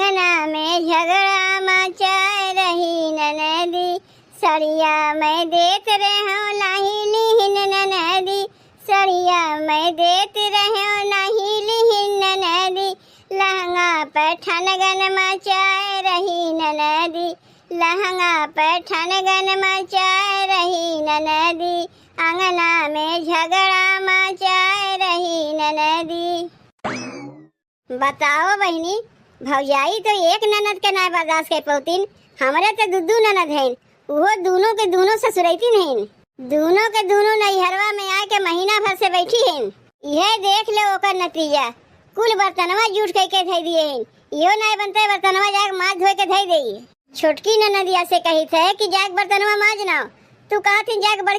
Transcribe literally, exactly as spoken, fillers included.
अंगना में झगड़ा मचाए रही ननदी, सड़िया मैं देत रहो नाही लिहिन ननदी, सड़िया मैं देत रहो नाही लिहिन ननदी, लहंगा पर ठनगन मचाए रही ननदी, लहंगा पर ठनगन मचाए रही ननदी, अंगना में झगड़ा मचाए रही ननदी। बताओ बहिनी, भौजाई तो एक ननद के नाय बर्दाश्त कर पौतीन, हमरे तो दू दू ननद हईन, उहो दूनों के दूनों ससुरैतीन हईन। दूनों के दूनों नैहरवा में आके महीना भर से बैठी हईन। इहे देख ले ओकर नतीजा, कुल बर्तनवा जूठ कइके धइ दिए हईन। इहो नाय बनते बर्तनवा जाके माज धोए के धइ देई। छोटकी ननदिया से कहित है कि जाके बर्तनवा माज ना, तू कहत ही जाके बड़की